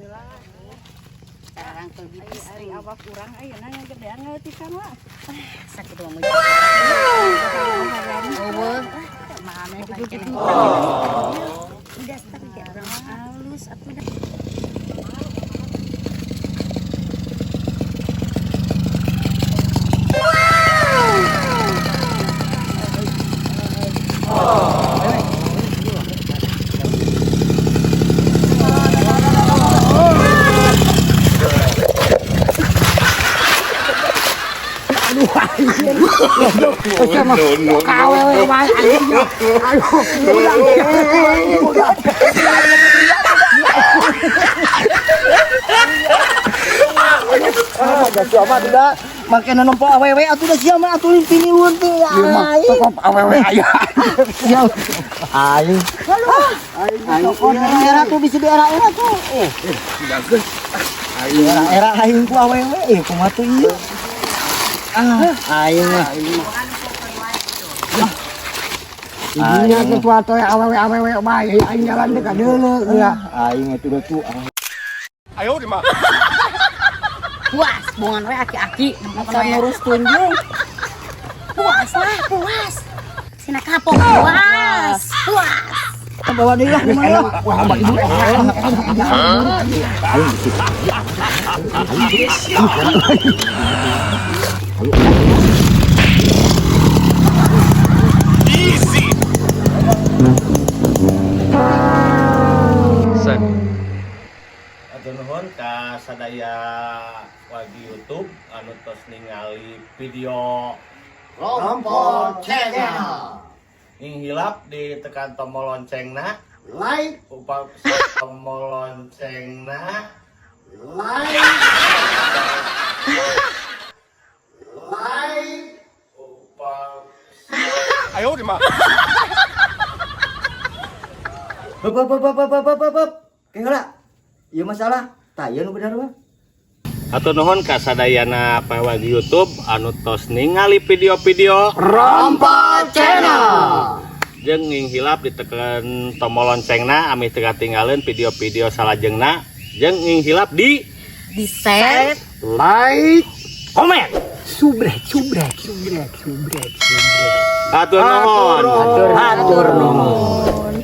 Heula. Sekarang tuh gitu. Ari awak urang ayeuna ngagedean ngaletikan lah. Sakit mah. Eueuh. Mana gitu-gitu. Udah tapi kayak orang halus atuh dah. Awewe wae anjing. Ayo, udah. Ah, da sia mah tidak make nempo awewe atuh da sia mah atuh piniun teh. Ieu mah tetep awewe aya. Sia. Aing. Aing era tuh bisa di era-era tuh. Eh, Aing era-era aing ku awewe eh kumaha tuh ieu. Ah, aing mah. Ibunya ketua teh awewe awewe bae aing jalan teh ka deuleu geura. Aing atuh da tuh. Puas, bongan we aki-aki. Masa ngurus tunjung. Puas lah, puas. Sina kapok, puas. Puas. Bawa deui lah kumaha lah. Wah, hamba ibu. Hatur nuhun ka sadaya wargi YouTube anu tos ningali video Rompol Channel. Ing hilap ditekan tombol loncengna, Like, upam tombol loncengna, like, like. Upam. Hop hop hop hop hop hop hop. Ke heula. Ieu masalah. Tah ieu nu bener mah. Hatur nuhun ka sadayana wargi YouTube anu tos ningali video-video Rompol Channel. jeung ing hilap ditekan tombol loncengna ameh teu katinggalin video-video salajengna jeung ing hilap di Di share. Like, komen. subrek, subrek, subrek, subrek, subrek. Hatur nuhun. Hatur nuhun.